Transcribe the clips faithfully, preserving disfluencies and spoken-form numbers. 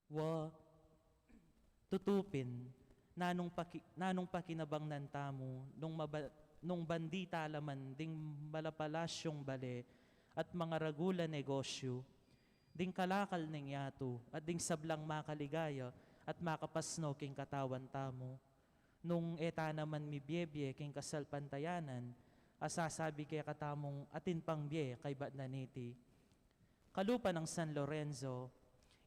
Wa, tutu pin, nanung paki-, nanung pakinabangnan tamu, nung maba-, nung bandi tala man ding malapalasyung bale at mangaragul a negosyu, ding kalakal ning yatu, at ding sablang makaligaya at makapasno king katawan tamu. Nung e ta naman mibiebie king kasalpantayanan, a sasabi kekatamung atin pang bie kaybat na niti. Kalupa nang San Lorenzo,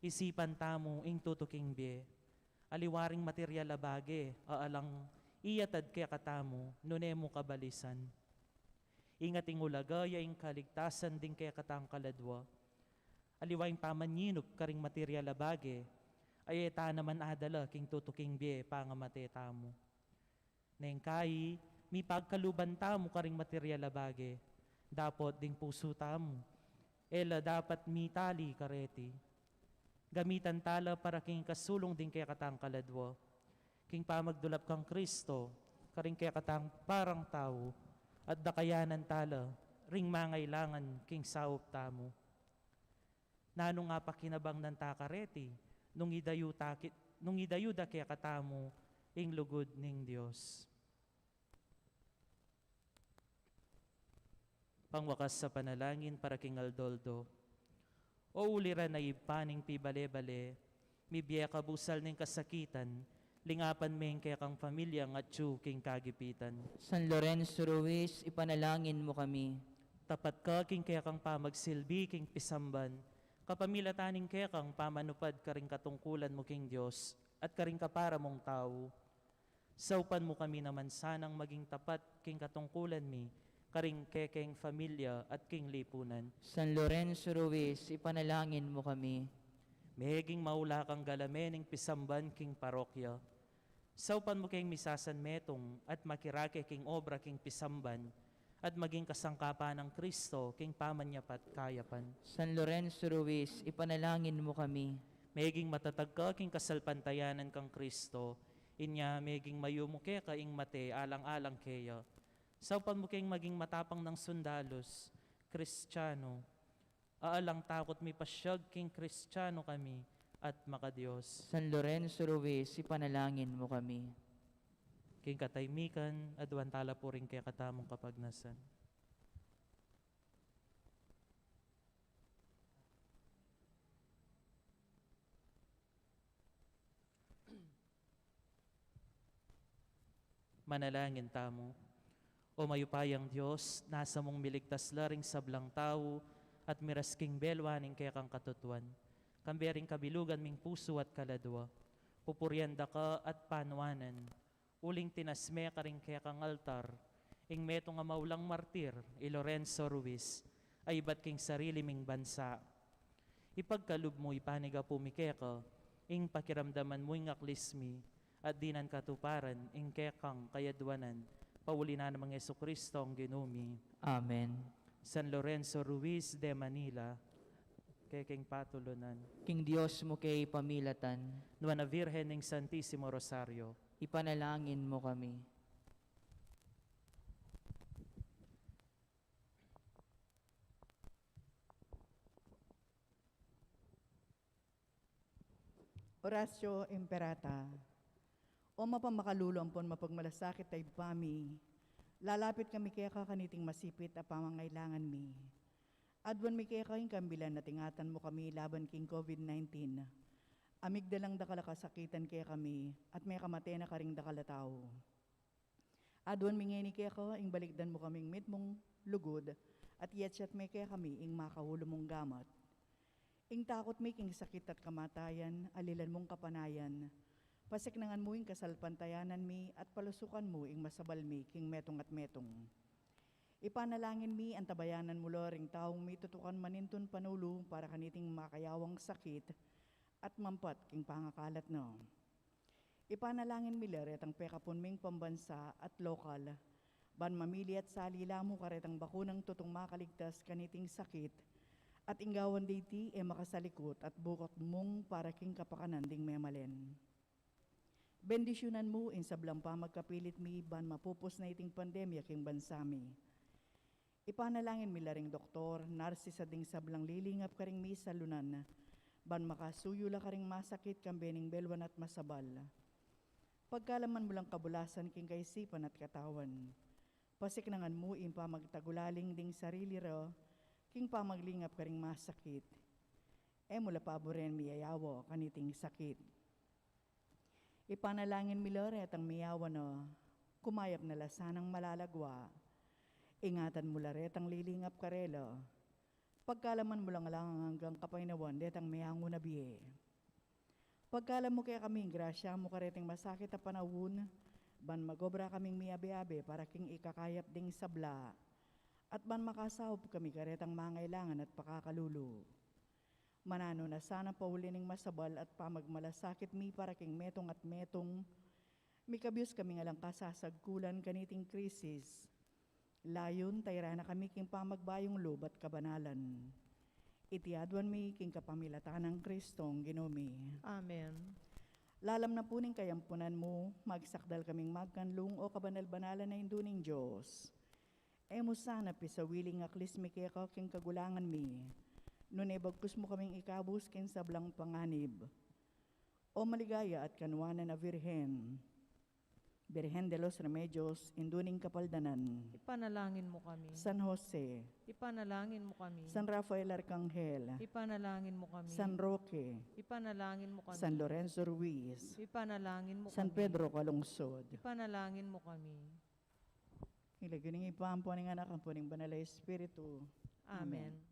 isipan tamu ing tutuking bie. Aliwa ring material a bage, a alang iyatad kekatamu, nune mu kabalisan. Ingat ing ulaga ya ing kaligtasan ding kekatang kaladwa. Aliwa ing pamanyinup karing material a bage, a e ta naman adala king tutuking bie pangamate tamu. Neng kai, mipagkaluban tamu karing material a bage, dapot ding pusu tamu, e la dapat mitali kareti. Gamitan tala para king kasulung ding kekatang kaladwa, king pamagdulap kang Kristo, karing kekatang parang tau, at dakayanan tala, ring mangailangan king saup tamu. Nanung apakinabangnan ta kareti, nung idayu ta ki-, nung idayu da kekatamu, ing lugud ning Dios. Pangwakas a panalangin para king aldo-aldo. O uliran a Ibpa ning pibale-bale, mibie ka busal ning kasakitan, lingapan me ing kekang pamilya ngan atyu king kagipitan. San Lorenzo Ruiz, ipanalangin mu kami. Tapat ka king kekang pamagsilbi king pisamban, kapamilatan ning kekang pamanupad karing katungkulan mu king Dios at karing kapara mung tau. Saupan mu kami naman sanang maging tapat king katungkulan mi, karing kekeng pamilya at king lipunan. San Lorenzo Ruiz, ipanalangin mu kami. Meging maula kang galame ning pisamban king parokya. Saupan mu keng misasanmetung at makirake king obra king pisamban, at maging kasangkapan nang Kristo king pamanyapat kayapan. San Lorenzo Ruiz, ipanalangin mu kami. Meging matatag ka king kasalpantayanan kang Kristo, inya meging mayumu keka ing mate alang-alang keya. Saupan mu keng maging matapang nang sundalus, Kristiyanu, a alang takut mipasyag king Kristiyanu kami at maka-Dios. San Lorenzo Ruiz, ipanalangin mu kami. King kataymikan, aduan tala pu ring kekatamung kapagnasan. Manalangin tamu. O mayupayang Dios, nasa mung miligtas la ring sablang tau at miras king belwa ning kekang katutuan. Kambe ring kabilugan ming pusu at kaladwa, pupurian da ka at panuanan, uling tinas me karing kekang altar ing metung a maulang martir, i Lorenzo Ruiz, a ibat king sarili ming bansa. Ipagkalub mu, ipanyawad mu keka ing pakiramdaman mu ing aklis mi, at dinan katuparan ing kekang kayadwanan, pauli na nang Jesucristo a Ginu mi. Amen. San Lorenzo Ruiz de Manila, kekeng patulunan. King Dios mu ke ipamilatan. Nuan a Virgen ning Santisimo Rosario. Ipanalangin mu kami. Oratio Imperata. O mapamakalulu ampon mapagmalasakit a Ibpa mi, lalapit kami keka kaniting masipit a pamangailangan mi. Aduan mi keka ing kambilan at ingatan mu kami laban king COVID nineteen. A migdalang dakal a kasakitan kekami, at mekamate na karing dakal a tau. Aduan mi ngeni keka ing balikdan mu kaming mitmung lugud, at iyatsat me kekami ing makaulu mung gamat. Ing takut mi king sakit at kamatayan, alilan mung kapanayan. Pasiknangan mu ing kasalpantayanan mi, at palusukan mu ing masabal mi king metung at metung. Ipanalangin mi, antabayanan mu la ring taung mitutukan manintun panulu para kaniting makayawang sakit at mampat king pangakalat na. Ipanalangin mi la retang pekapun ming pambansa at lokal, ban mamili at sali la mu karetang bakunang tutung makaligtas kaniting sakit, at ing gawan diti e makasalikut at bukut mung para king kapakanan ding memalen. Bendisyunan mu ing sablang pamagkapilit mi ban mapupus na iting pandemya king bansa mi. Ipanalangin mi la ring doktor, narsis at ding sablang lilingap karing misalunan, ban makasuyu la karing masakit kambe ning belwan at masabal. Pagkalaman mu lang kabulasan king kaisipan at katawan, pasiknangan mu ing pamagtagulaling ding sarili ra king pamaglingap karing masakit. E mu la paburen miyayawa kaniting sakit. Ipanalangin mi la retang miyawa na, kumayap na la sanang malalagwa. Ingatan mu la retang lilingap karela. Pagkalaman mu lang alang anggang kapaynawan detang meangu na bie. Pagkalam mu kekami ing grasya mu kareting masakit a panaun, ban magobra kaming miabe-abe para king ikakayap ding sabla, at ban makasaup kami karetang mangailangan at pakakalulu. Mananu na sana pauli ning masabal at pamagmalasakit mi para king metung at metung, mikabyus kaming alang kasasagkulan kaniting krisis. Layun, tayran na kami king pamagbayung lub at kabanalan. Iti aduan mi king kapamilatan nang Kristong Ginu mi. Amen. Lalam na pu ning kayampunan mu, magsakdal kaming magkanlung, o kabanal-banalan a Indu ning Dios. E mu sana pisawili ing aklis mi keka king kagulangan mi, nune bagkus mu kaming ikabus king sablang panganib. O maligaya at kanuanan a Virgen, Virgen de los Remedios, Indu ning Kapaldanan. Ipanalangin mu kami. San Jose. Ipanalangin mu kami. San Rafael Arcangel. Ipanalangin mu kami. San Roque. Ipanalangin mu kami. San Lorenzo Ruiz. Ipanalangin mu San kami. Pedro Calungsod. Ipanalangin mu kami. King lagyu ning Ibpa, ampo ning Anak, ampo ning Banal a Espiritu. Amen. Amen.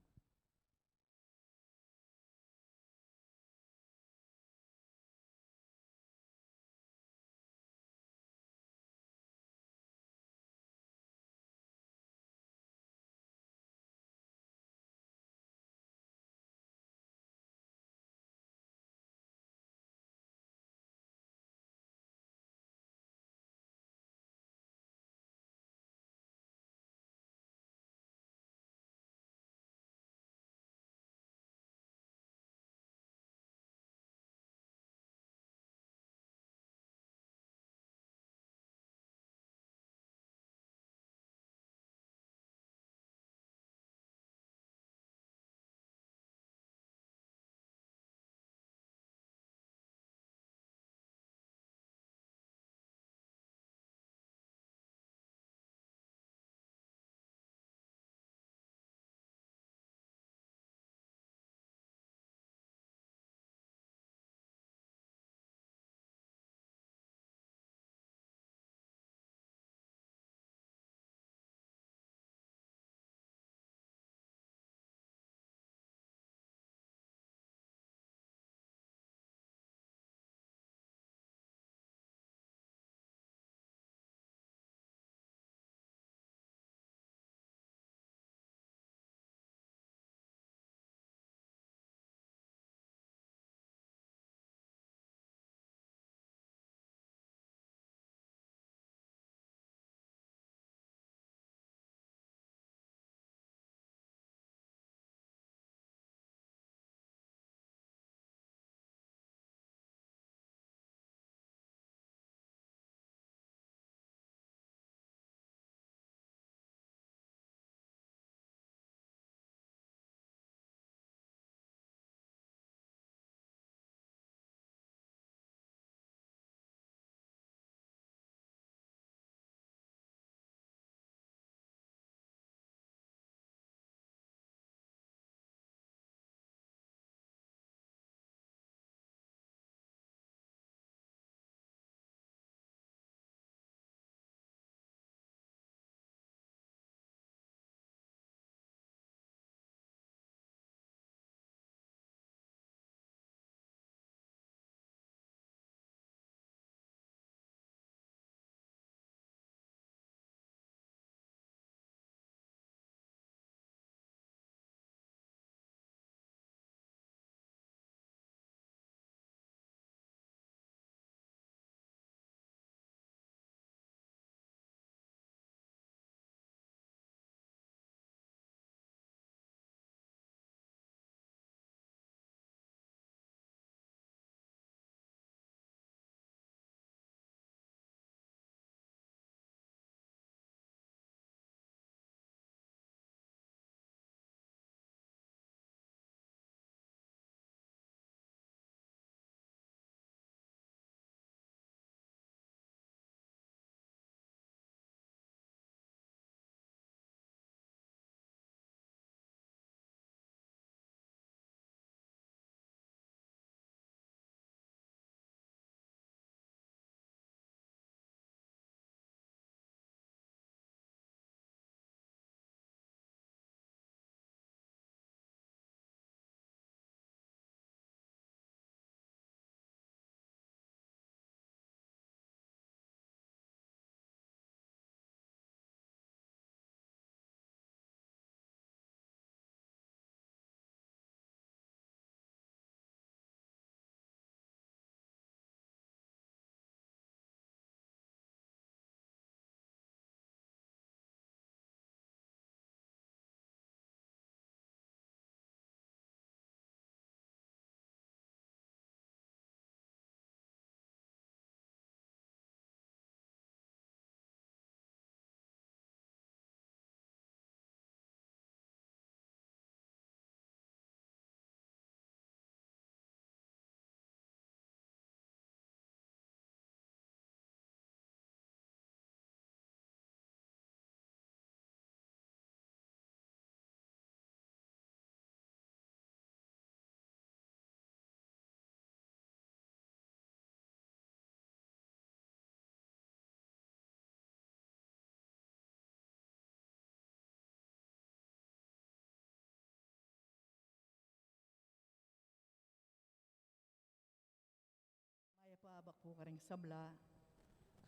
Pakpu karing sabla.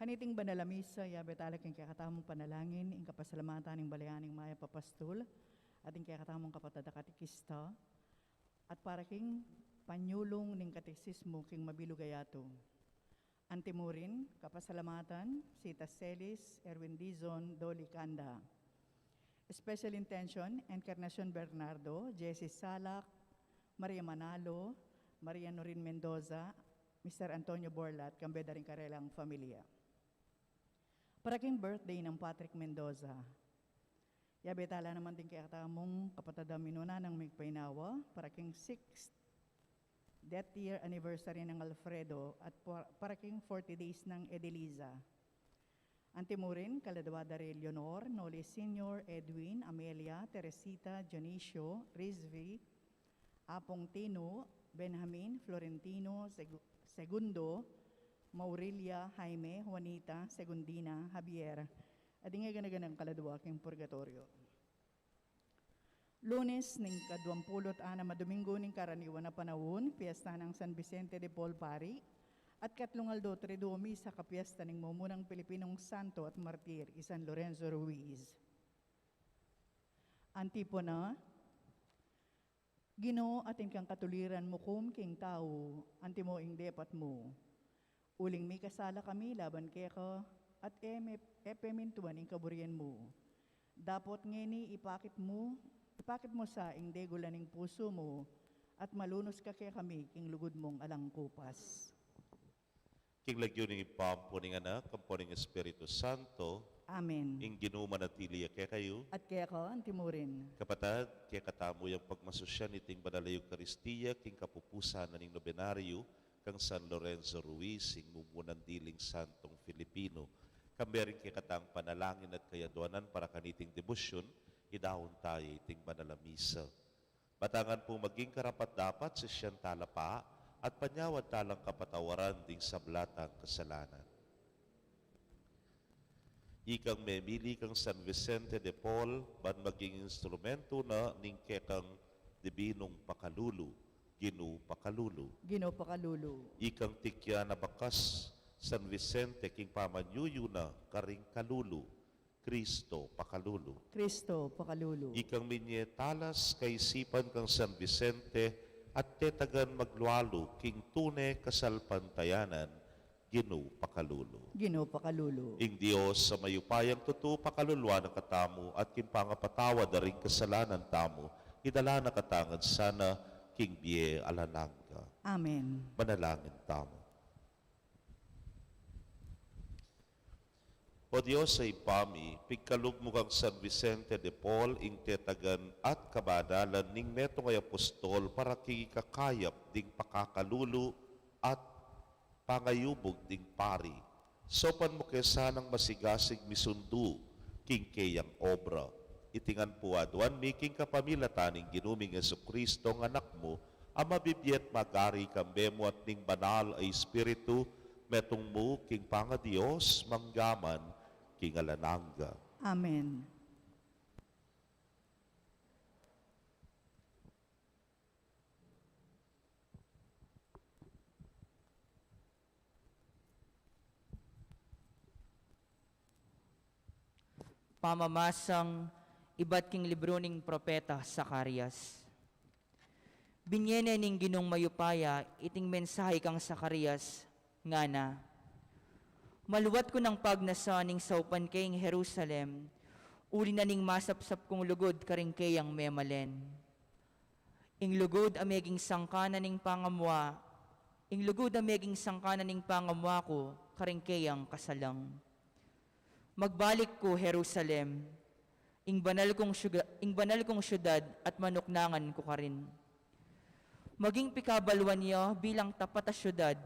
Kaniting banal a misa, yabe tala king kekatamung panalangin ing kapasalamatan ning Bale ning Mayap a Pastul at ing kekatamung kapatad a katekista, at para king panyulung ning katesismu king mabilug a yatu. Antimurin, kapasalamatan, Sita Celis Erwin Dizon Doli Kanda. Special intention, Encarnacion Bernardo, Jessie Salak, Maria Manalo, Maria Norin Mendoza, Mister Antonio Borlat, kambe da ring karelang familia. Para king birthday nang Patrick Mendoza, yabe tala naman ding kekatamung kapatad a minuna nang migpainawa, para king sixth death year anniversary nang Alfredo, at pa-, para king forty days nang Edeliza. Antimurin, kaladua da ri Leonor, Noli Senior, Edwin, Amelia, Teresita, Dionisio, Rizvi, Apong Tino, Benjamin, Florentino, Segu-, Segundo, Maurilia, Jaime, Juanita, Segundina, Javier, at ding e gana-ganang kaladua king purgatorio. Lunes ning kaduampulu't anam a Domingo ning karaniwan a panaun, piesta nang San Vicente de Paul Pari, at katlung aldo triduo misa kapiesta ning mumunang Pilipinong santo at martir, i San Lorenzo Ruiz. Antipona. Ginu, atin kang katuliran mu kum king tau, antimo ing depat mu. Uling mikasala kami laban keka, at e me-, e pemintuan ing kaburian mu. Dapot ngeni ipakit mu, ipakit mu sa ing degulan ning pusu mu, at malunus ka kekami king lugud mung alang kupas. King lagyu ning Ibpa, ampo ning Anak, ampo ning Espiritu Santo. Amen. Ing Ginu manatili ya kekayu. At keka antimurin. Kapatad, kekatamu yang pagmasusyan iting banal a Eukaristia king kapupusan na ning nobenaryo kang San Lorenzo Ruiz, ing mumunang diling santong Filipino. Kambe ring kekatang panalangin at kayaduanan para kaniting debosyun, idaun taya iting banal a misa. Batangan pung maging karapat-dapat, sisian tala pa at panyawad talang kapatawaran ding sabla tang kasalanan. Ikang memili kang San Vicente de Paul ban maging instrumento na ning kekang dibinung pakalulu, Ginu pakalulu. Ginu pakalulu. Ikang tikyan a bakas San Vicente king pamanyuyu na karing kalulu, Kristo pakalulu. Kristo pakalulu. Ikang minye talas kaisipan kang San Vicente at tetagan maglualu king tune kasalpantayanan, Ginu pakalulu. Ginu pakalulu. Ing Dios a mayupayang tutu pakaluluan na katamu at king pangapatawad da ring kasalanan tamu, idala na katamu ngan sana king bie alang angga. Amen. Manalangin tamu. O Dios a Ibpa mi, pigkalub mu kang San Vicente de Paul ing tetagan at kabanalan ning metung a apostol para king ikakayap ding pakakalulu at pangayubug ding pari. Saupan mu ke sanang masigasig misundu king keyang obra. Iti ngan pu aduan mi king kapamilatan ning Ginu ming Jesucristo, a Anak mu, a mabibie at magari kambe mu at ning Banal a Espiritu, metung mu king pangaDios, mangga man king alang angga. Amen. Pamamasang ibat king libru ning propeta Zacarias. Binie ne ning Ginung mayupaya iting mensahe kang Zacarias, ngana: Maluat ku nang pagnasan ing saupan ke ing Jerusalem, uli na ning masapsap kung lugud karing keyang memalen. Ing lugud a meging sangkan na ning pangamua, ing lugud a meging sangkan na ning pangamua ku karing keyang kasalang. Magbalik ku Jerusalem, ing banal kung syuga-, ing banal kung syudad at manuknangan ku karin. Maging pikabaluan ya bilang tapat a syudad,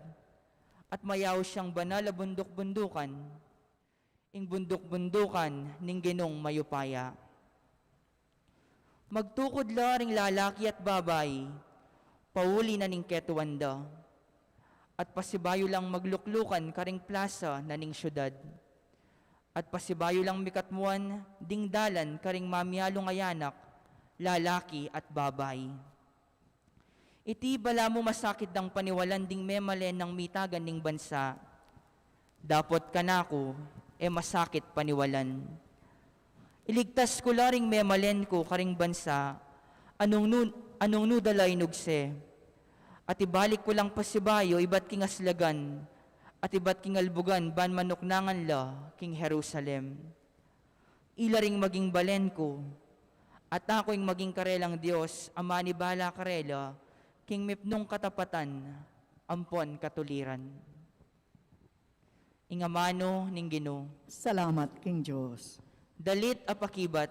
at mayaus yang banal a bunduk-bundukan, ing bunduk-bundukan ning Ginung mayupaya. Magtukud la ring lalaki at babai, pauli na ning ketuan da. At pasibayu lang magluklukan karing plasa na ning syudad. At pasibayu lang mikatmuan ding dalan karing mamialung a anak, lalaki at babai. Iti balamu masakit dang paniwalan ding memalen nang mitagan ning bansa. Dapot kanaku, e masakit paniwalan. Iligtas ku la ring memalen ku karing bansa, anung nu, anung nu da la inugse. At ibalik ku lang pasibayu ibat king aslagan, at ibat king albugan ban manuknangan la king Jerusalem. Ila ring maging balen ku, at aku ing maging karelang Dios, a manibala karela, king mipnung katapatan, ampon katuliran. Ing amanu ning Ginu. Salamat king Dios. Dalit a pakibat.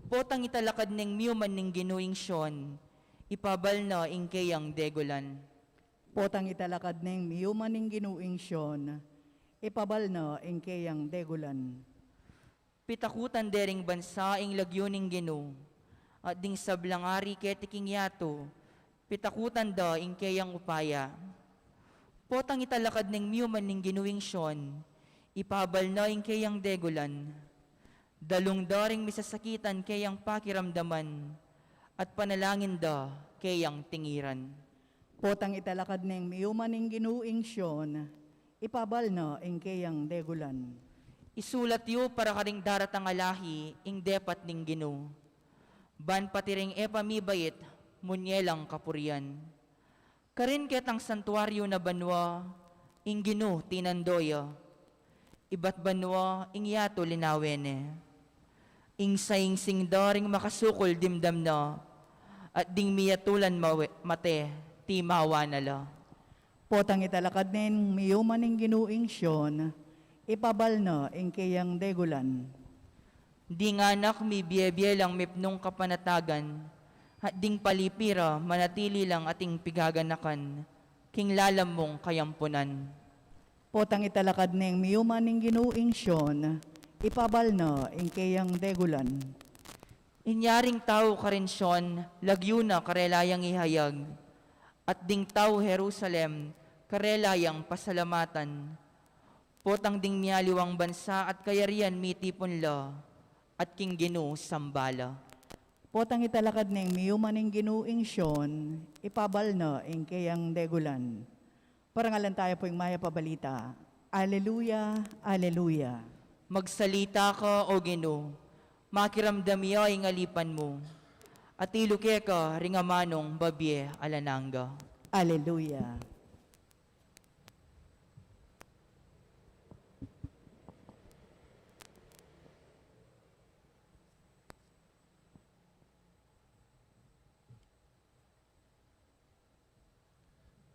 Potang italakad neng miuman ning Ginu ing Sion, ipabal na ing keyang degulan. Potang italakad neng miuman ning Ginu ing Sion, ipabal na ing keyang degulan. Pitakutan de ring bansa ing lagyu ning Ginu, at ding sablang ari keti king yatu, pitakutan da ing keyang upaya. Potang italakad neng miuman ning Ginu ing Sion, ipabal na ing keyang degulan. Dalung da ring misasakitan keyang pakiramdaman, at panalangin da keyang tingiran. Potang italakad neng miuman ning Ginu ing Sion, ipabal na ing keyang degulan. Isulat yu para karing daratang a lahi ing depat ning Ginu. Ban pati ring e pa mibait, munye lang kapurian. Karin ketang santuaryu na banua, ing Ginu tinando ya. Ibat banua ing yatu linawe ne. Ing saingsing da ring makasukul dimdam na, at ding miyatulan mawe-, mate, timawa na la. Potang italakad neng miuman ning Ginu ing Sion, ipabal na ing keyang degulan. Ding anak mibie-bie lang mipnung kapanatagan, at ding palipi ra manatili lang ating pigaganakan, king lalam mung kayampunan. Potang italakad neng miuman ning Ginu ing Sion, ipabal na ing keyang degulan. Inya ring tau karin Sion, lagyu na karela yang ihayag, at ding tau Jerusalem, karela yang pasalamatan. Potang ding mialiwang bansa at kayarian mitipun la, at king Ginu samba la. Potang italakad neng miuman ning Ginu ing Sion, ipabal na ing keyang degulan. Parangalan taya pu ing mayap a balita. Aleluya, aleluya. Magsalita ka, O Ginu, makiramdam ya ing alipan mu, at ilu keka ring amanung babie alang angga. Aleluya.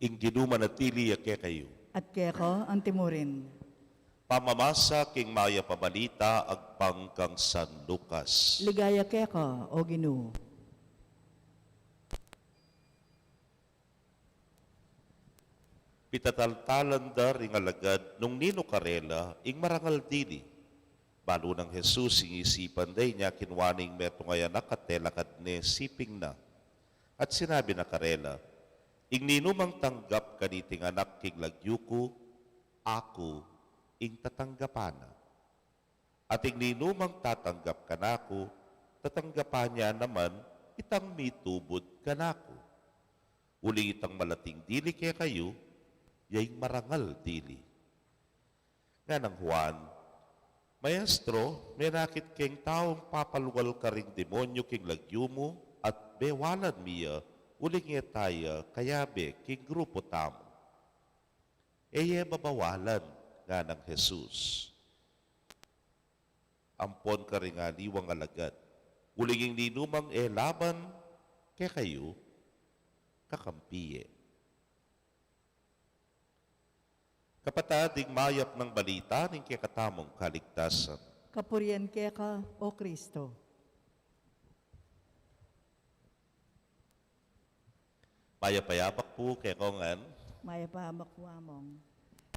Ing Ginu manatili ya kekayu. At keka antimurin. Pamamasa king mayap a balita agpang kang San Lucas. Ligaya keka, O Ginu. Pitataltalan da ring alagad nung ninu karela ing marangal dili. Balu nang Jesus ing isipan da, inya kinua ne ing metung a anak at telakad ne siping na. At sinabi na karela, ing ninumang tanggap kaniting anak king lagyu ku, aku ing tatanggapan na. At ing ninumang tatanggap kanaku, tatanggapan ya naman itang mitubud kanaku. Uling itang malating dili kekayu, ya ing marangal dili. Nganang Juan, Maestro, menakit keng taung papalugal karing demonyu king lagyu mu, at bewalan mi ya, uling e taya kayabe king grupu tamu. E ye babawalan, nganang Jesus. Ampon karing aliwang alagad, uling ing ninumang e laban kekayu, kakampi ye. Kapatad, ing mayap nang balita ning kekatamung kaligtasan. Kapurian keka, O Kristo. Mayap a abak pu kekayu ngan. Mayap a abak pu, Among.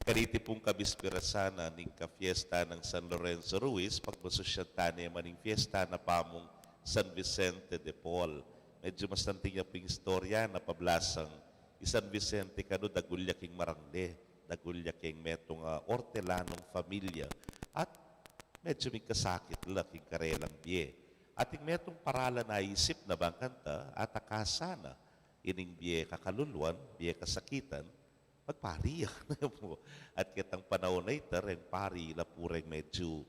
Kaniti pung kabispera sana ning kafiesta nang San Lorenzo Ruiz, pagmasusyan tane man ing fiesta na pamung San Vicente de Paul. Medyu masanting ya pung istorya na pablasang i San Vicente kanu dagul ya king marangle, dagul ya king metung a ortelanung familia, at medyu migkasakit la king karelang bie. At ing metung paralan a isip na bang kanta, atakasan na. ining bie kakaluluan, bie kasakitan, magpari ya. At ketang panaun a ita, reng pari la pu reng medyu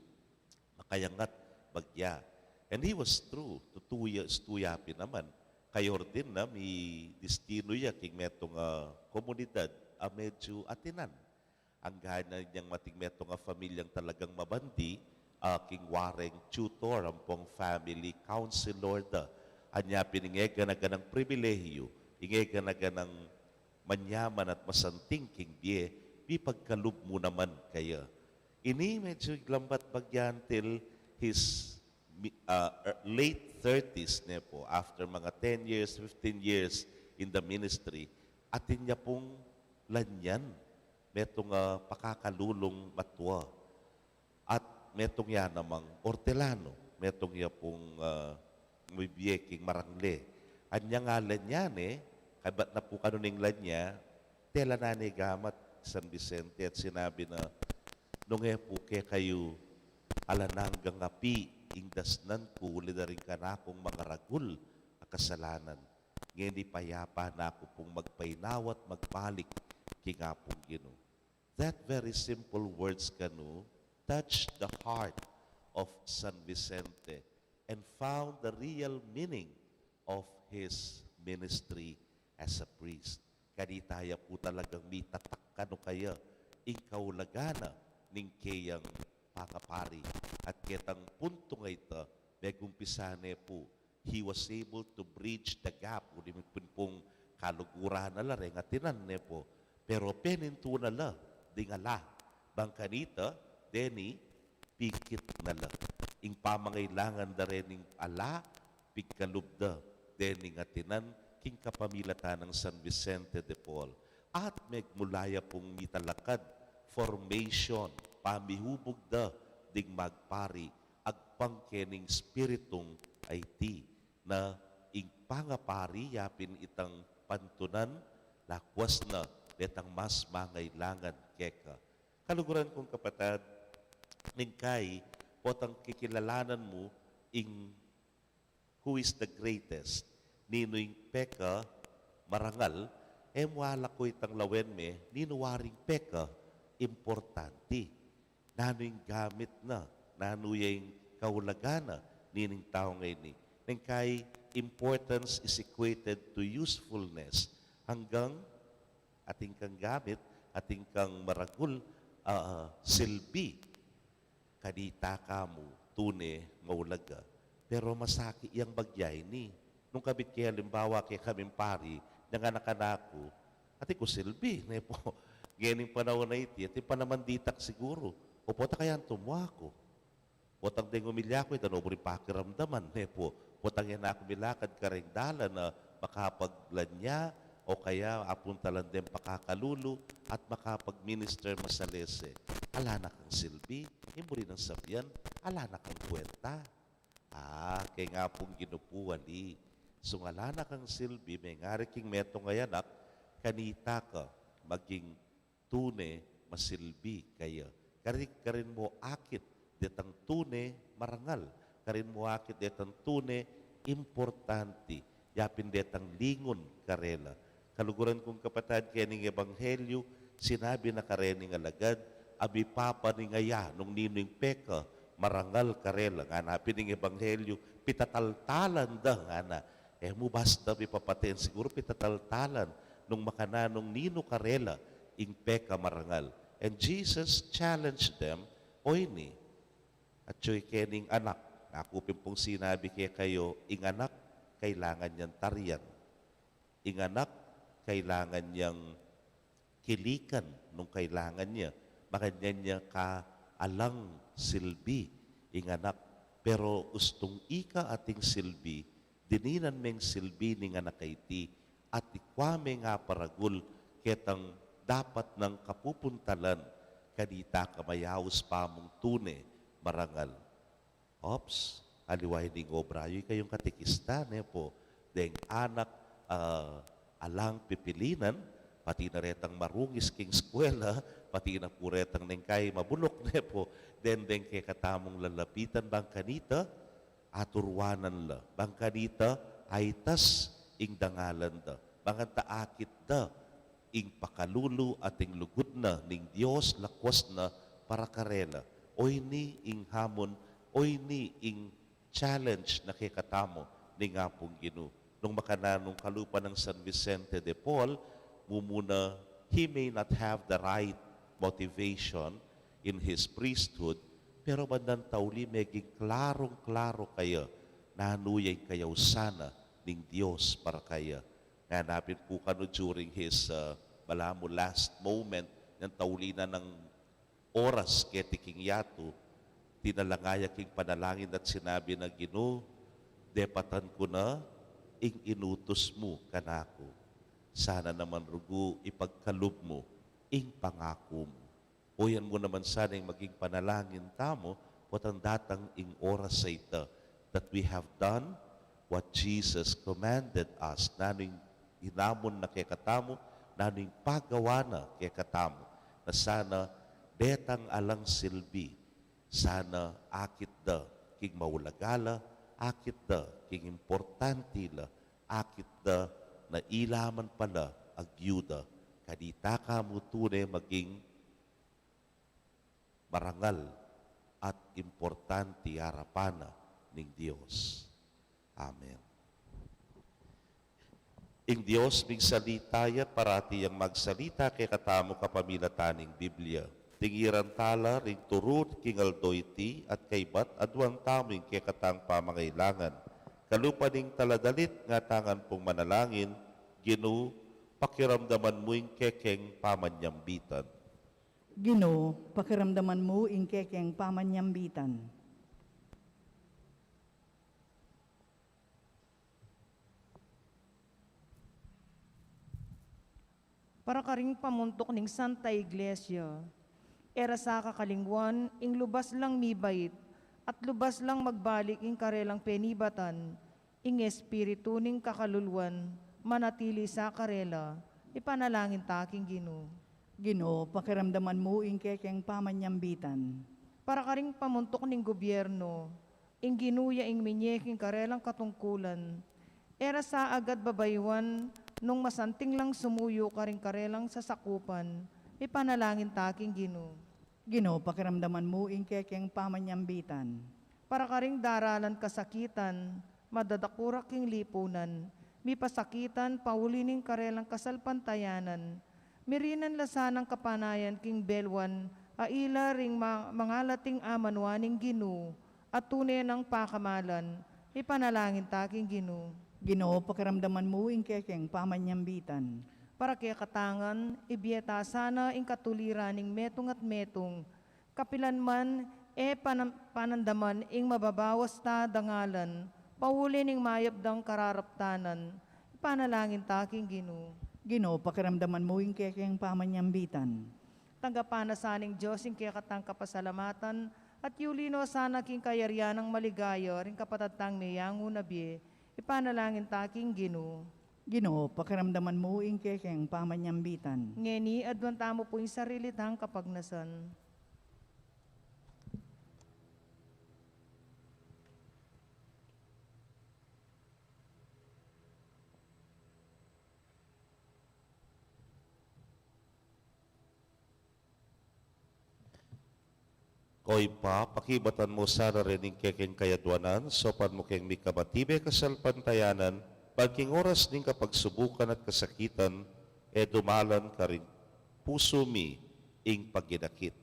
makayangat bagya. And he was true. Tutu ya, tutu ya pin naman. Kaordin na, midistinu ya king metung a komunidad a medyu atinan. Angga na yang mating metung a pamilyang talagang mabandi, a king wareng tutor ampong family counselor da. Anya pin ing e gana-ganang pribilehiyu, ing e gana-ganang manyaman at masanting king bie, mipagkalub mu naman kaya. Ini medyu iglambat bagya until his mi- ah, er, late thirties ne po, after mga ten years, fifteen years in the ministry, atin ya pung lanyan, metung a pakakalulung matua. At metung ya namang ortelanu, metung ya pung, ah, mibie king marangle. Anya nga lanyan e, kaybat na pu kanu ning lanya, tela na ne gamat San Vicente at sinabi na, "Nung e pu kekayu alang anggang api ing dasnan ku uli da ring kanakung mangaragul a kasalanan, ngeni payapa na ku pung magpainawa at magbalik king Apung Ginu." That very simple words kanu touched the heart of San Vicente and found the real meaning of his ministry as a priest. Kanita ya pu talagang mitatak kanu kaya ing kaulagan na ning keyang pangapari. At ketang puntu nga ita, megumpisa ne pu, he was able to bridge the gap. Uli mi pin pung kaluguran na la reng atinan ne po. Pero penintu na la ding ala. Bang kanita, deni, pikit na la. Ing pamangailangan da rening ala, pigkalub da dening atinan king kapamilatan nang San Vicente de Paul. At megmula ya pung mitalakad, formation, pamihubug da ding magpari, agpang kening Espiritung aiti, na ing pangapari ya pin itang pantunan, lakwas na detang mas mangailangan keka. Kaluguran kung kapatad, ningkai, potang kikilalanan mu ing who is the greatest. Ninu ing peka marangal, e mu alako itang lawen me, ninu waring peka importanti. Nanu ing gamit na, nanu ya ing kaulagan na, nining tau ngeni. Ningkai importance is equated to usefulness. Anggang atin kang gamit, atin kang maragul, ah, silbi. Kanita ka mu, tune maulaga. Pero masakit yang bagya ini. Nung kabit ke alimbawa kekaming pari, nyang anak-anak ku, atin ku silbi, ne po. Ngening panaun a iti, atin pa naman ditak siguru. O pota kayang tumua ku. Potang deng umilya ku, ita no buri pakiramdaman, ne po. Potang e na ku milakad kareng dalan a makapaglanya, o kaya apuntalan deng pakakalulu, at makapag-minister masalese. Ala na kang silbi, ing buri nang sabian, ala na kang kwenta. Ah, keng Apung Ginu pu ali. Sung ala na kang silbi, mengari king metung a anak, kanita ka, maging tune masilbi kaya. Karin, karin mo akit detang tune marangal. Karin mo akit detang tune importanti. Yapin detang lingun karela. Kaluguran kung kapatad, kening ebanghelyu, sinabi na karening alagad, a mipapaningaya nung ninu ing peka marangal karela. Ngana pin ning ebanghelyu, pitataltalan da, ngana. E mu basta mipapaten, siguru pitataltalan nung makananu nung ninu karela ing peka marangal. And Jesus challenged them, o ini, atyu i kening anak. Naku pin pung sinabi kekayu, ing anak, kailangan yang tarian. Ing anak, kailangan yang kilikan nung kailangan ya. Makanyan ya ka alang silbi ing anak. Pero ustung ika ating silbi, dininan meng silbi ning anak a iti, at ikwa meng aparagul ketang dapat nang kapupuntalan, kanita ka mayaus pa mung tune marangal. Ops, aliwa ining obra yu, ikayung katekista, ne po, deng anak, ah, alang pipilinan, pati na retang marungis king eskwela, pati na pu retang nengkai mabulok, ne po, deng, deng kekatamung lalapitan, bang kanita, aturuanan la, bang kanita, aitas ing dangalan da. Bang kanita akit da ing pakalulu at ing lugud na ning Dios lakwas na para karela. Oyni ing hamon, oyni ing challenge na kekatamu ning Apung Ginu. Nung makananu kalupa nang San Vicente de Paul, mumuna, he may not have the right motivation in his priesthood, pero bandang tauli meging klarung-klaru kaya nanu ya ing kayausan na ning Dios para kaya. Ngana pin pu kanu during his, uh, balamu last moment, nung tauli na nang oras keti king yatu, tinalangaya king panalangin at sinabi na, "Ginu, depatan ku na ing inutus mu kanaku. Sana naman rugu ipagkalub mu ing pangaku mu." Oyan mu naman sana ing maging panalangin tamu, potang datang ing oras a ita, that we have done what Jesus commanded us. Nanu ing hinamon na kekatamu, nanu ing pagawa na kekatamu, na sana detang alang silbi, sana akit da king maulaga la, akit da king importanti la, akit da na ila man pala agyuda. Kanita ka mu tune maging marangal at importanti arapan na ning Dios. Amen. Ing Dios ming salita ya parati yang magsalita kekatamu kapamilatan ning Biblia. Tingiran tala ring turu king aldo iti at kaybat aduan tamu ing kekatang pamangailangan. Kalupa ning taladalit nga tangan pung manalangin, Ginu, pakiramdaman mu ing kekeng pamanyambitan. Ginu, pakiramdaman mu ing kekeng pamanyambitan. Para karing pamuntuk ning Santa Iglesia, e ra sa kakalingwan ing lubas lang mibait at lubas lang magbalik ing karelang penibatan, ing espiritu ning kakaluluan manatili sa karela, ipanalangin ta king Ginu. Ginu, pakiramdaman mu ing kekeng pamanyambitan. Para karing pamuntuk ning gobyerno, ing Ginu ya ing minye king karelang katungkulan, e ra sa agad babayuan nung masanting lang sumuyu karing karelang sasakupan, ipanalangin ta king Ginu. Ginu, pakiramdaman mu ing kekeng pamanyambitan. Para karing daralan kasakitan, madadakurak king lipunan, mipasakitan pauli ning karelang kasalpantayanan, mirinan la sanang kapanayan king belwan a ila ring ma-, mangalating amanuan ning Ginu, at tune nang pakamalan, ipanalangin ta king Ginu. Ginu, pakiramdaman mu ing kekeng pamanyambitan. Para kekatang ngan, ibie ta sana ing katuliran ning metung at metung, kapilan man e panam-, panandaman ing mababawas ta dangalan, pauli ning mayap dang kararaptanan, ipanalangin ta king Ginu. Ginu, pakiramdaman mu ing kekeng pamanyambitan. Tanggapan na sa ning Dios ing kekatang kapasalamatan, at yuli no sana king kayarian nang maligaya ring kapatad tang meyangu na bie, ipanalangin ta king Ginu. Ginu, pakiramdaman mu ing kekeng pamanyambitan. Ngeni, aduan tamu pu ing sarili tang kapagnasan. O Ibpa, pakibatan mu sana rin ing kekeng kayaduanan, saupan mu keng mikamatibe kasalpantayanan, ban king oras ning kapagsubukan at kasakitan, e dumalan karing pusu mi ing paginakit.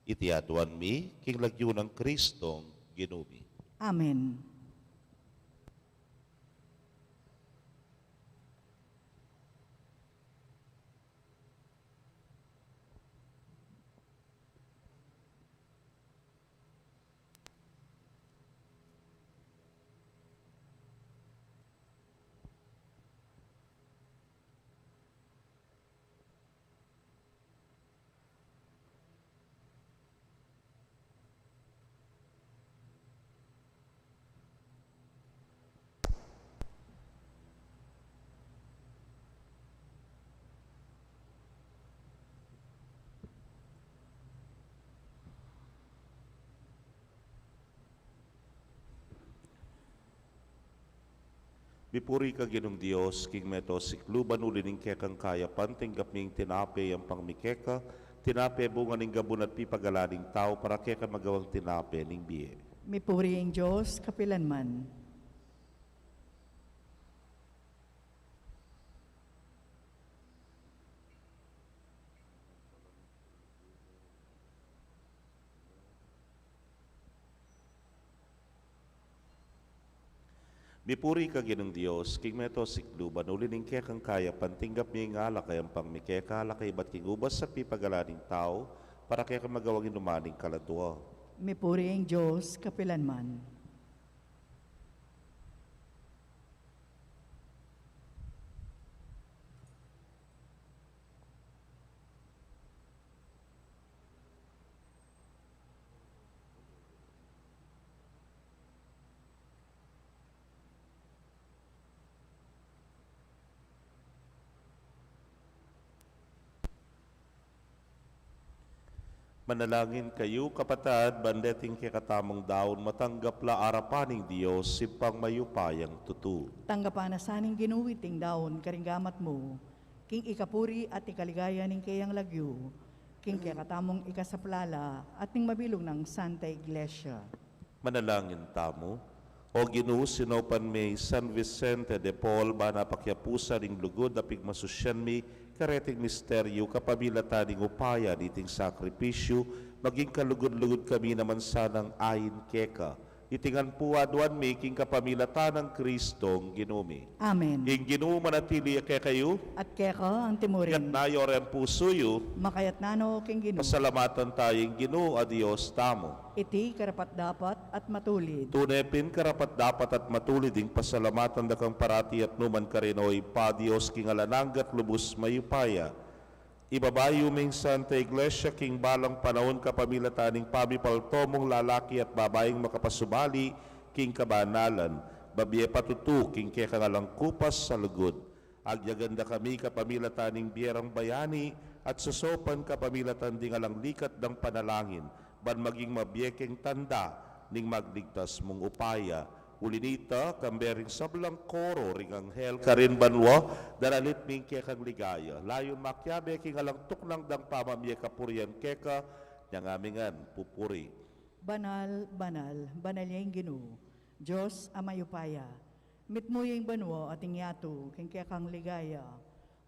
Iti aduan mi king lagyu nang Kristong Ginu mi. Amen. Mipuri ka Ginung Dios, king mabilug a sikluban, uli ning kekang kayapan tinggap mi ing tinape, yampang mi keka, tinape bunga ning gabun at pipagalan ning tau, para keka magawang tinape ning bie. Mipuri ing Dios kapilanman. Mipuri ka Ginung Dios, king mabilug a sikluban, uli ning kekang kayapan tinggap mi ing alak, yampang mi keka, alak a ibat king ubas at pipagalan ning tau, para keka magawang inuman ning kaladua. Mipuri ing Dios kapilanman. Manalangin kayu, kapatad, ban deting kekatamung daun matanggap la arapan ning Dios, Ibpang mayupayang tutu. Tanggapan na sa ning Ginu iting daun karing gamat mu, king ikapuri at ikaligaya ning keyang lagyu, king kekatamung ikasaplala at ning mabilug nang Santa Iglesia. Manalangin tamu. O Ginu, sinaupan me i San Vicente de Paul ban apakiapusan ing lugud a pigmasusyan mi kareting misteryu, kapamilatan ning upaya niting sakripisyu, maging kalugud-lugud kami naman sanang ain keka. Iti ngan pu aduan mi king kapamilatan nang Kristong Ginu mi. Amen. Ing Ginu manatili ya kekayu. At keka antimurin. Itas yu ring pusu yu. Makaitas no king Ginu. Pasalamatan taya ing Ginu a Dios tamu. Iti karapat-dapat at matulid. Tune pin karapat-dapat at matulid ing pasalamatan da kang parati at nukarin man, o Ibpa, Dios king alang angga at lubus mayupaya. Ibaba yu ming Santa Iglesia king balang panaun kapamilatan ning pamipalto mung lalaki at babaing makapasubali king kabanalan, babie patutu king kekang alang kupas a lugud. Agyagan da kami kapamilatan ning bie rang bayani at sasaupan kapamilatan ding alang likat dang panalangin, ban maging mabie keng tanda ning magligtas mung upaya. Uli nita, kambe ring sablang koro ring anghel karin banua, daralit mi ing kekang ligaya. Layun makiabe king alang tuknang dang pamamie kapurian keka, nyang ami ngan pupuri. Banal, banal, banal ya ing Ginu, Dios a mayupaya. Mitmu ya ing banua at ing yatu king kekang ligaya.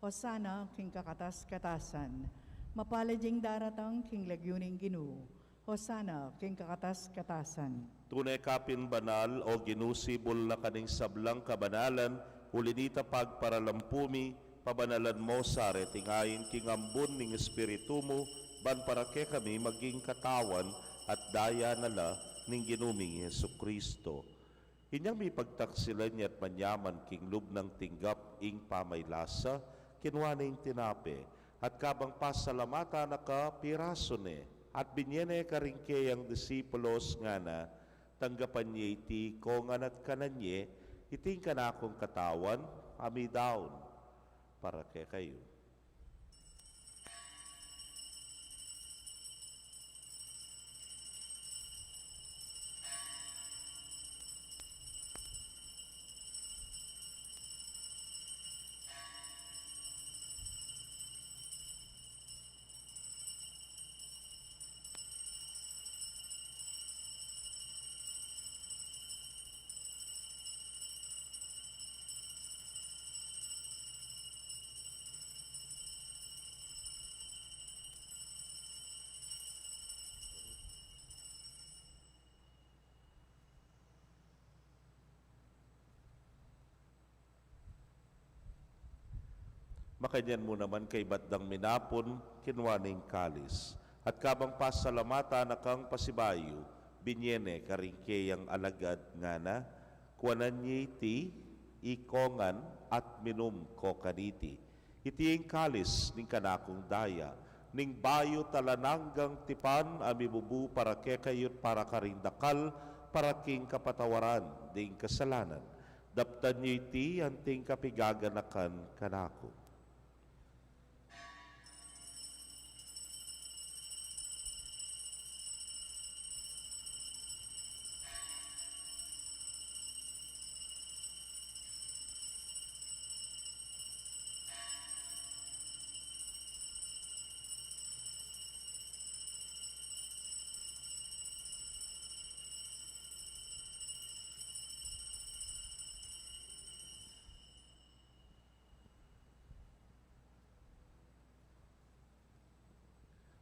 Hosana king kakatas-katasan. Mapalad ya ing daratang king lagyu ning Ginu. Hosana king kakatas-katasan. Tune ka pin banal, o Ginu, sibul na ka ning sablang kabanalan, uli nita pagparalampu mi, pabanalan mu sa reting ain king ambun ning Espiritu mu, ban para kekami maging katawan at daya na la ning Ginu ming Jesucristo. Inyang mipagtaksilan ya at manyaman king lub nang tinggap ing pamaylasa, kinua ne ing tinape, at kabang pasalamatan na ka, pirasu ne, at binie ne karing keyang disipulos, ngana: Tanggapan ye iti ikongan at kanan ye, iti ing kanakung katawan a midaun para kekayu. Makanyan mu naman kaibat dang minapun, kinua ne ing kalis, at kabang pasalamatan na kang pasibayu, binie ne karing keyang alagad, ngana: Kuanan ye iti ikongan at minum ko kaniti. Iti ing kalis ning kanakung daya, ning bayu't alang anggang tipan a mibubu para kekayu at para karing dakal, para king kapatawaran ding kasalanan. Daptan ye iti anting kapigaganakan kanaku.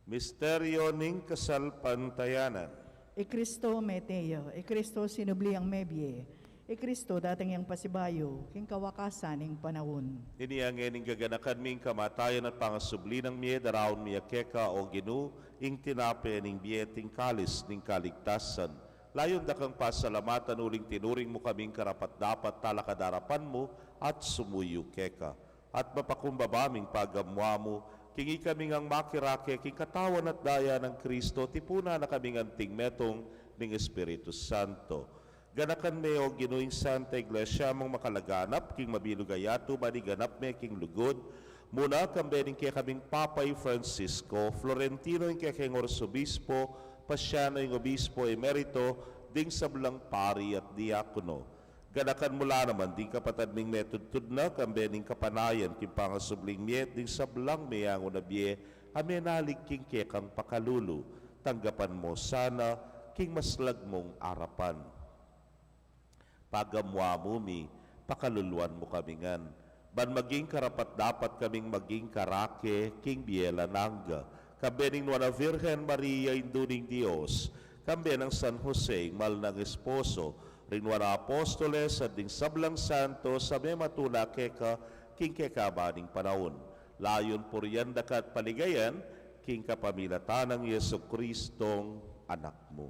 Misteryo ning kasalpantayanan. I Kristo mete ya, i Kristo sinubli yang mebie, i Kristo datang yang pasibayu king kawakasan ning panaun. Inya ngening gaganakan mi ing kamatayan at pangasubli nang mie, daraun mi ya keka, o Ginu, ing tinape ning bie at ing kalis ning kaligtasan. Layun da kang pasalamatan uling tinuring mu kaming karapat-dapat talakad arapan mu at sumuyu keka. At mapakumbaba ming pagamuan mu, king ikami ngang makirake king katawan at daya nang Kristo, tipunan na kaming anting metung ning Espiritu Santo. Ganakan me, o Ginu, ing Santa Iglesia mung makalaganap king mabilug a yatu, ban iganap me king lugud mu na, kambe ning kekaming Papa i Francisco, Florentino ing kekeng Arsobispo, Pasiano ing Obispo Emerito, ding sablang pari at diakono. Ganakan mu la naman ding kapatad ming metudtud na, kambe ning kapanayan king pangasubling mie, ding sablang meangu na bie a menalig king kekang pakalulu. Tanggapan mu sana king maslag mung arapan. Pagamuan mu mi, pakaluluan mu kami ngan, ban maging karapat-dapat kaming maging karake king bie alang angga, kambe ning Nuan a Virgen Maria, Indu ning Dios, kambe nang San Jose, ing mal nang esposo, ring Nuan a Apostoles, at ding sablang santos a mematula keka king kekaban ning panaun. Layun purian da ka at paligayan king kapamilatan nang Jesucristong Anak mu.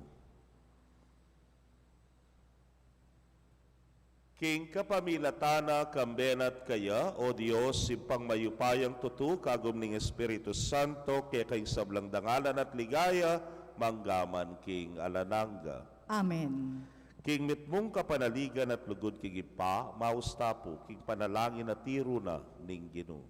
King kapamilatan na, kambe na at kaya, o Dios, Ibpang mayupayang tutu, kagum ning Espiritu Santo, keka ing sablang dangalan at ligaya, mangga man king alang angga. Amen. King mitmung kapanaligan at lugud king Ibpa, maus ta pu king panalangin a tiru na ning Ginu.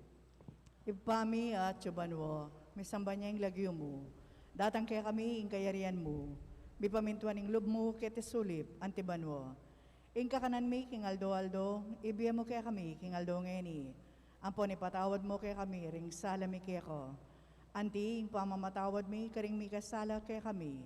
Ibpa mi, atsu ka banua, misamban ya ing lagyu mu. Datang kekami ing kayarian mu. Mipamintuan ing lub mu keti sulip anti banua. Ing kakanan mi king aldo-aldo, ibie mu kekami king aldo ngeni. Ampon ipatawad mu kekami ring sala mi keka, anti ing pamamatawad mi karing mikasala kekami.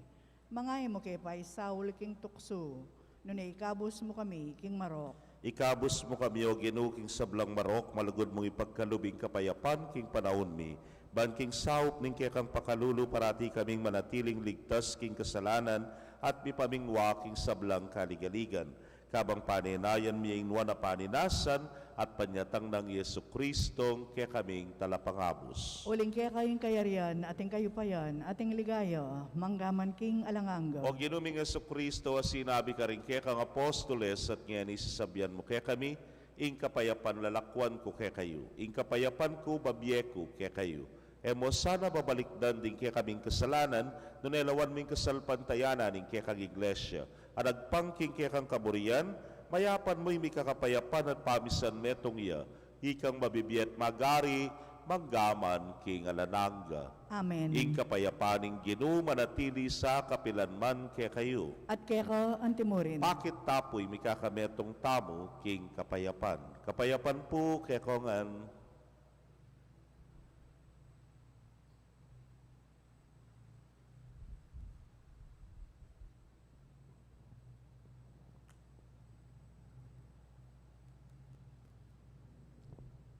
Manga e mu ke paisaul king tuksu, nune ikabus mu kami king marok. Ikabus mu kami, o Ginu, king sablang marok, malugud mung ipagkalub ing kapayapan king panaun mi, ban king saup ning kekang pakalulu parati kaming manatiling ligtas king kasalanan at mipamingwa king sablang kaligaligan. Kabang panenayan mi ing nuan a paninasan at panyatang nang Jesucristong kekaming Talapangabus. Uling keka ing kayarian, at ing kayupayan, at ing ligaya, mangga man king alang angga. O Ginu ming Jesucristo, a sinabi karing kekang apostoles, at ngeni sasabian mu kekami, ing kapayapan lalakwan ku kekayu, ing kapayapan ku babie ku kekayu. E mu sana babalikdan ding kekaming kasalanan, nune lawan mu ing kasalpantayanan ning kekang Iglesia a nagpang king kekang kaburian. Mayapan mu ing mikakapayapan at pamisan metung ya, ikang mabibie at magari, mangga man king alang angga. Amen. Ing kapayapan ning Ginu manatili sa kapilan man kekayu. At keka anti murin. Pakit ta pu ing mikakametung tamu king kapayapan. Kapayapan pu kekongan.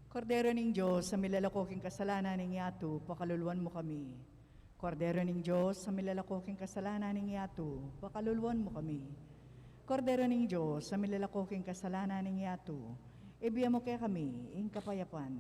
Kordero ning Dios, a milalako king kasalanan ning yatu, pakaluluan mu kami. Kordero ning Dios, a milalako king kasalanan ning yatu, pakaluluan mu kami. Kordero ning Dios, a milalako king kasalanan ning yatu, ibie mu kekami ing kapayapan.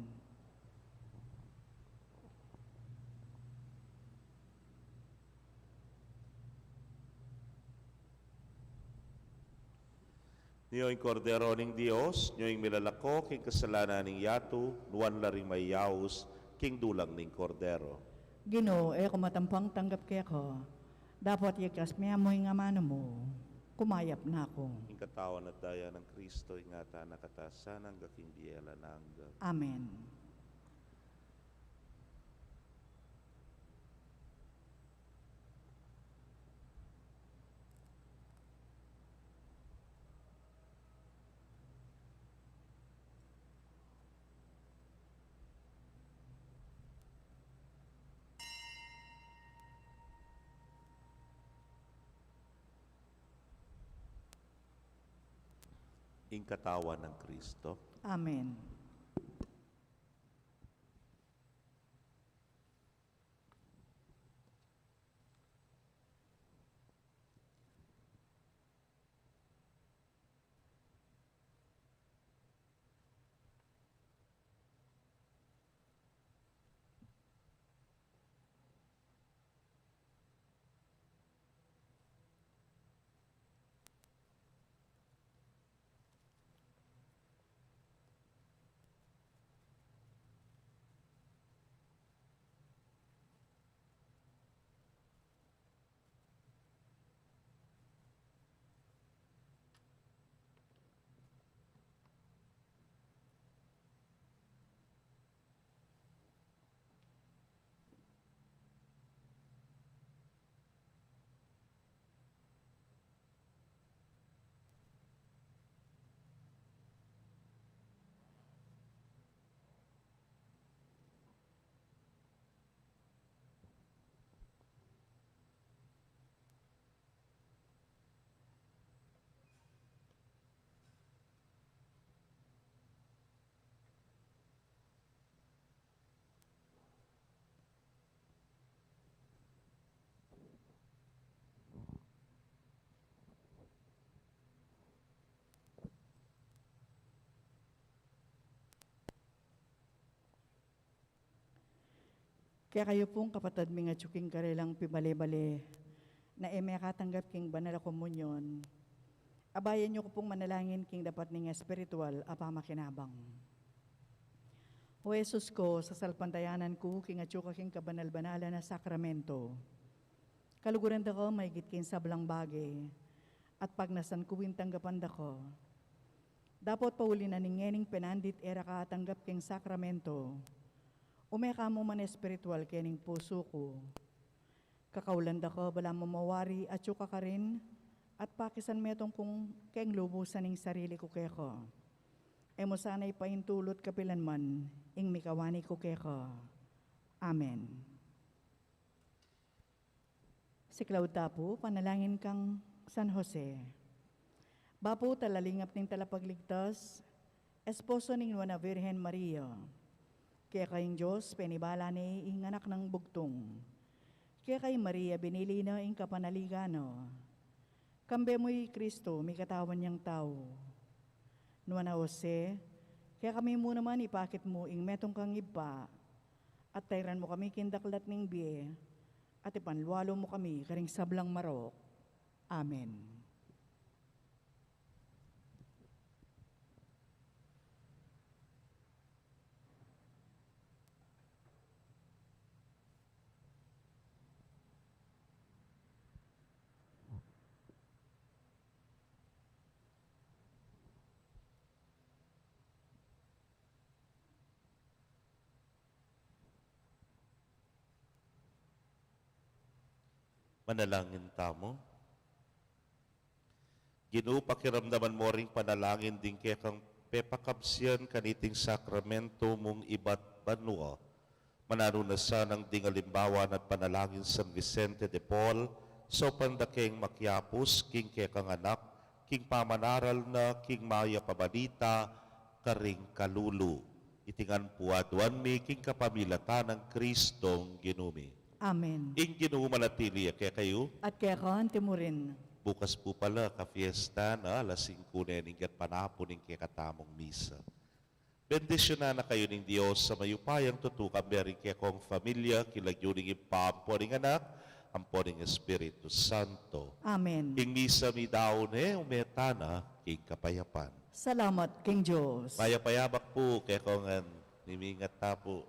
Nyo ing Kordero ning Dios, nyo ing milalako king kasalanan ning yatu, nuan la ring mayaus king dulang ning Kordero. Ginu, e ku matampang tanggap keka, dapot ikasme mu ing amanu mu, kumayap na ku. Ing katawan at daya nang Kristo, ingatan na katasan angga king bie alang angga. Amen. Ing katawan nang Kristo. Amen. Kekayu pung kapatad ming atyu king karelang pibale-bale na e mekatanggap king banal a komunyon, abayan yu ku pung manalangin king dapat ning espiritual a pamakinabang. O Jesus ku, sasalpantayanan ku king atyu ka king kabanal-banalan a sakramento. Kaluguran da ka maigit king sablang bage, at pagnasan ku ing tanggapan da ka. Dapot pauli na ning ngening penandit e ra ka atanggap king sakramento, ume ka mu man espiritual kening pusu ku. Kakaulan da ka balamu mawari atyu ka karin, at pakisan metung ku keng lubusan ing sarili ku keka. E mu sana ipaintulut kapilan man ing mikawani ku keka. Amen. Siklaud ta pu, panalangin kang San Jose. Bapu talalingap ning Talapagligtas, esposo ning Nuan a Virgen Maria. Keka ing Dios penibala ne ing anak nang bugtung. Keka i Maria binili na ing kapanaligan na. Kambe mu i Kristo, mikatawan yang tau. Nuan a Jose, kekami mu naman ipakit mu ing metung kang ibpa, at tairan mu kami king daklat ning bie, at ipanlualu mu kami karing sablang marok. Amen. Manalangin tamu. Ginu, pakiramdaman mu ring panalangin ding kekang pepakabsian kaniting sakramento mung ibat banua. Mananu na sanang ding alimbawa na't panalangin San Vicente de Paul, saupan da keng makiapus king kekang anak, king pamanaral na king mayap a balita karing kalulu. Iti ngan pu aduan mi king kapamilatan nang Kristong Ginu mi. Amen. Ing Ginu manatili ya kekayu. At keka mu rin. Bukas pu pala, kapiesta na, alas singku ne ning gatpanapun ing kekatamung misa. Bendisyunan na kayu ning Dios a mayupayang tutu, kambe ring kekong familia, king lagyu ning Ibpa, ampo ning Anak, ampo ning Espiritu Santo. Amen. Ing misa meyari ne, ume tana king kapayapan. Salamat king Dios. Mayap a yabak pu kekongan, mimingat ta pu.